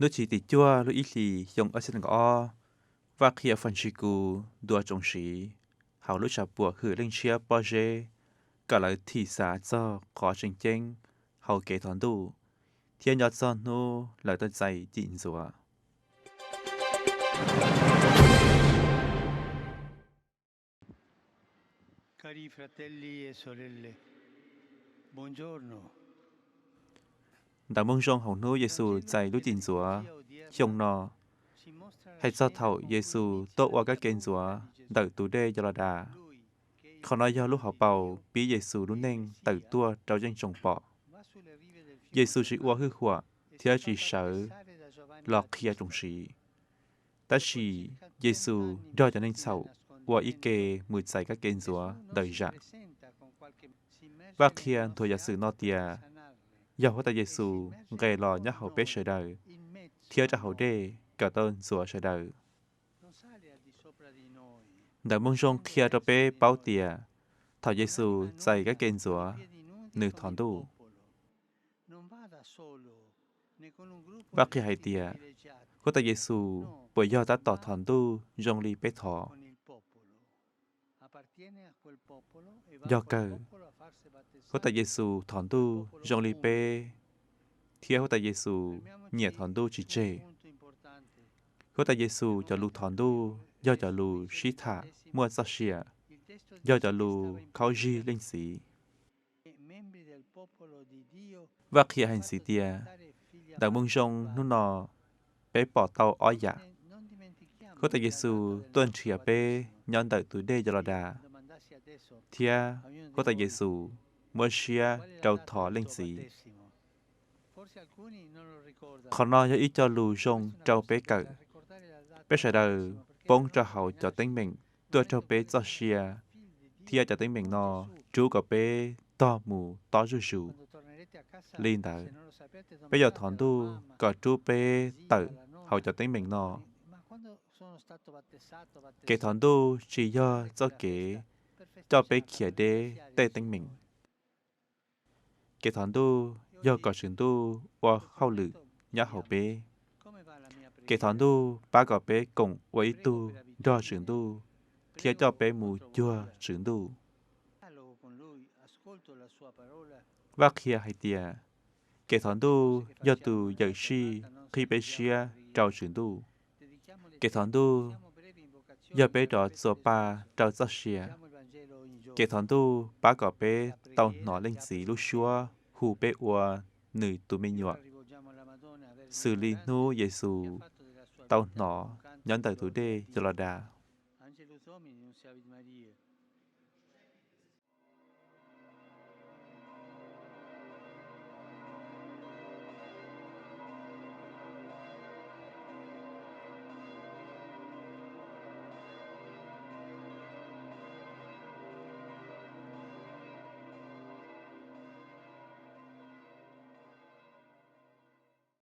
Hnub chiv tim cuaj lub ib hlis xyoo ob txhiab nees nkaum ob, Vaj Qhia Fas Ntshis Kus ntuas tsoom sid hauv lub tshav puam Hwm Leej Ntshiab Pob Zeb kom lawv thim xav txog qhov tseem ceeb hauv kev thov Ntuj thiab nco txog hnub lawv tau txais cim ntxuav. Ntawv Moo Zoo hauv hnub Yes Xus txais lub cim ntxuav xyoo no hais txog thaum Yes Xus tuaj ua kab ke ntxuav ntawm tus dej Yos Los Das. Qhov no yog lub hauv paus pib Yes Xus lub neej tawm tuaj rau zeej tsoom pom. Yes Xus tsis ua hwj huam thiab tsis sawv los qhia tsoom sid, tab sis Yes Xus nrog cov neeg txhaum ua ib ke mus txais kab ke ntxuav ntawm zam. Vaj Qhia nthuav yam xwm no tias yog Yes Xus nqes los nyob hauv peb sawv daws thiab rau hauv dej kom tau ntxuav sawv daws. Ntawv Moo Zoo qhia rau peb paub tias thaum Yes Xus txais kab ke ntxuav, nws thov Ntuj. Vaj Qhia hais tias Yes Xus puas yog tab tom thov Ntuj zoo li peb thov? Yog kawg, Yes Xus thov Ntuj zoo li peb thiab Yes Xus nyiam thov Ntuj tsis tseg. Yes Xus cov lus thov Ntuj yog cov lus sib tham muaj txoj sia, yog cov lus khaub zig Leej Txiv. Vaj Qhia hais ntxiv tias Ntawv Moo Zoo hnub no peb pom tau ob yam. Yes Xus tuaj nrhiav peb nyob ntawm tus dej Yos Los Das, thiab Yes Xus muab siab rau thov Leej Txiv. Qhov no yog ib co lus zoo rau peb kawm. Peb sawv daws poob rau hauv cov teeb meem tuaj raug peb txoj sia, thiab cov teeb meem no rub kom peb tog mus tob zuj zus. Li ntawd, peb yuav thov Ntuj kom rub peb tawm hauv cov teeb meem no. Kev thov Ntuj tsis yog txoj kev coj peb khiav deb tej teeb meem. Kev thov Ntuj yog kom Tswv Ntuj ua hauj lwm nyob hauv peb. Kev thov Ntuj pab kom peb koom ua ib tug nrog Tswv Ntuj thiab coj peb mus cuag Tswv Ntuj. Vaj Qhia hais tias kev thov Ntuj yog tus yawm sij qhib peb siab rau Tswv Ntuj. Kev thov Ntuj yog peb rov txuas pa rau txoj sia. Kev thov Ntuj pab kom peb tau hnov Leej Txiv lub suab hu peb ua Nws tus me nyuam, xws li hnub Yes Xus tau hnov nyob ntawm tus dej Yos Los Das.